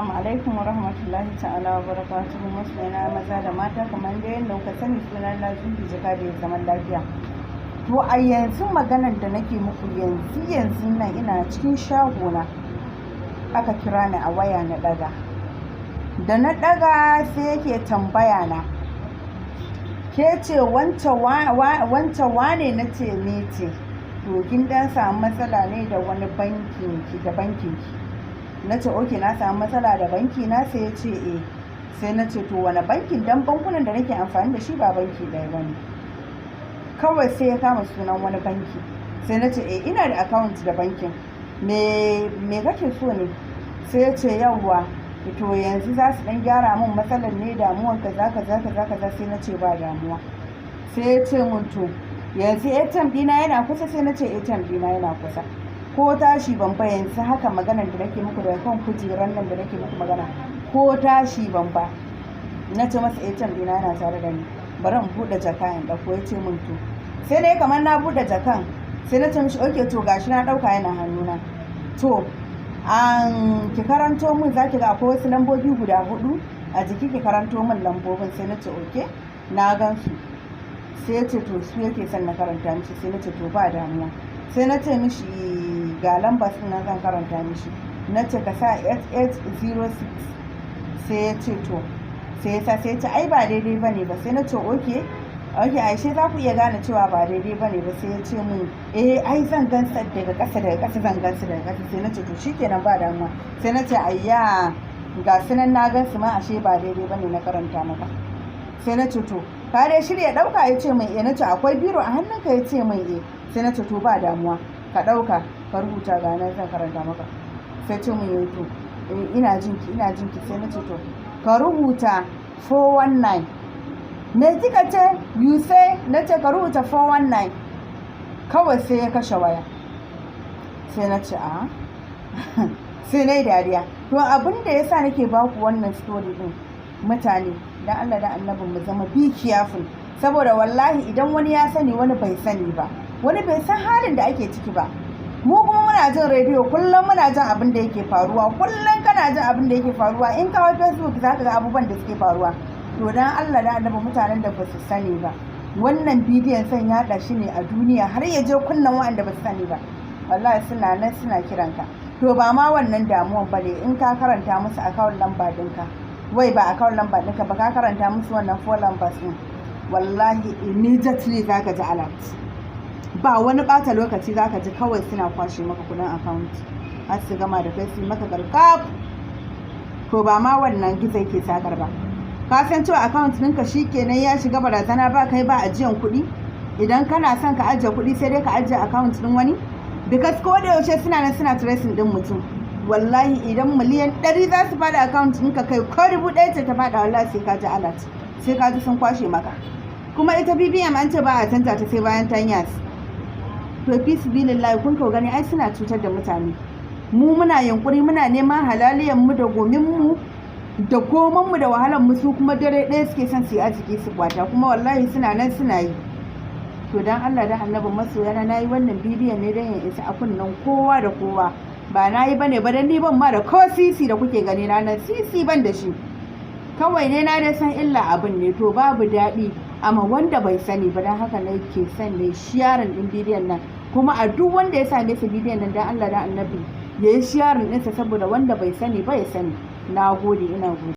Assalamu alaikum wa rahmatullahi ta'ala wa barakatuhu. Masoyana maza da mata, kamar dai yadda kuka sani, suna na Zubi Jaka da zaman lafiya. To, a yanzu maganar da nake muku, yanzu yanzu nan ina cikin shagona aka kira ni a waya. Na daga, da na daga sai yake tambaya na, "Ke ce wance wane?" Na ce, "Ni ce." "To, kin dan samu matsala ne da wani bankin ki, da bankin ki." Na ce, "Okay, na samu matsala da banki na?" Sai ya ce, "Eh." Sai na ce, "To, wani bankin? Dan bankunan da nake amfani da shi ba banki ɗaya ba ne." Kawai sai ya kama sunan wani banki. Sai na ce, "Eh, ina da account da bankin. Me kake so ne?" Sai ya ce, "Yawwa, to yanzu za su dan gyara min matsalar ne, damuwan kaza kaza kaza kaza." Sai na ce, "Ba damuwa." Sai ya ce mun, "To, yanzu ATM dina yana kusa?" Sai na ce, "ATM dina yana kusa." Ko tashi ban ba yanzu haka maganar da nake muku, daga kan kujeran nan da nake muku magana, ko tashi ban ba. Na ce masa, "ATM dina yana tare da ni, bari in buɗe jaka in ɗauko." Ya ce min, "To." Sai dai kamar na buɗe jakan, sai na ce mishi, "Okay, to gashi na ɗauka, yana hannuna. To, an ki karanto min, zaki ga akwai wasu lambobi guda hudu a jiki, ki karanto min lambobin." Sai na ce, "Okay, na gan su." Sai ya ce, to, su yake son na karanta mishi. Sai na ce, "To, ba damuwa." Sai na ce mishi, ga lambar nan zan karanta mishi. Na ce, "Ka sa 8806." Sai ya ce, "To." Sai ya sa, sai ya ce, "Ai ba daidai ba ne ba." Sai na ce, Okay, ashe za ku iya gane cewa ba daidai ba ne ba." Sai ya ce mun, "Eh, ai zan gansa daga ƙasa, daga ƙasa zan gansu, daga ƙasa." Sai na ce, "To, shikenan, ba damuwa." Sai na ce, "Ayya, ga su nan na gansu ma, ashe ba daidai ba ne na karanta maka." Sai na ce, "To, ka dai shirya ɗauka?" Ya ce min, "Eh." Na ce, "Akwai biro a hannunka?" Ya ce min, "Eh." Sai na ce, "To, ba damuwa, ka ɗauka ka rubuta, ga nan zan karanta maka." Sai ce mun yayi, "To, ina jinki, ina jinki." Sai na ce, "To, ka rubuta 419." "Me kika ce? You say?" Na ce, "Ka rubuta 419." Kawai sai ya kashe waya. Sai na ce, "A." Sai na yi dariya. To, abin da yasa nake baku wannan story din, mutane, dan Allah da Annabin mu zama be careful, saboda wallahi idan wani ya sani, wani bai sani ba, wani bai san halin da ake ciki ba. Mu kuma muna jin rediyo kullum, muna jin abin da yake faruwa kullum. Kana jin abin da yake faruwa, in ka hau Facebook zaka ga abubuwan da suke faruwa. To, dan Allah da Annabi, mutanen da ba su sani ba, wannan bidiyon son yaɗa shi ne a duniya har ya je kunnan waɗanda ba su sani ba. Wallahi suna nan suna kiranka. To, ba ma wannan damuwan ba ne. In ka karanta musu account number ɗinka, wai ba account number ɗinka ba, ka karanta musu wannan four numbers ɗin, wallahi immediately zaka ji alert. Ba wani ɓata lokaci, zaka ji kawai suna kwashe maka kuɗin account har su gama da kai, su maka garkaf. To, ba ma wannan gizo yake sakar ba. Ka san cewa account ɗinka shikenan ya shiga barazana, ba kai ba ajiyan kuɗi. Idan kana son ka ajiye kuɗi, sai dai ka ajiye account ɗin wani, because ko da yaushe suna nan suna tracing ɗin mutum. Wallahi idan miliyan 100 za su faɗa account ɗinka, kai, ko 1000 ce ta faɗa, wallahi sai ka ji alert, sai ka ji sun kwashe maka. Kuma ita BVN an ce ba a canza ta sai bayan 10 years. To, fi sabilillahi, kun kau gani ai suna cutar da mutane. Mu muna yunkuri, muna neman halaliyan mu da gomin mu da koman mu da wahalan mu, su kuma dare ɗaya suke son su yi arziki su kwata. Kuma wallahi suna nan suna yi. To, dan Allah da Annabi, masoyana, nayi wannan bidiyon ne dan ya isa a kunnen kowa da kowa. Ba na yi bane ba dan ni ban ma da ko sisi da kuke gani na nan, sisi ban da shi. Kawai ne na dai san illa abin ne. To, babu daɗi amma wanda bai sani ba, dan haka na ke son ne sharing din bidiyon nan. Kuma a duk wanda ya same su bidiyon nan, dan Allah da Annabi ya yi sharing ɗinsa, saboda wanda bai sani ba ya sani. Na gode, ina gode.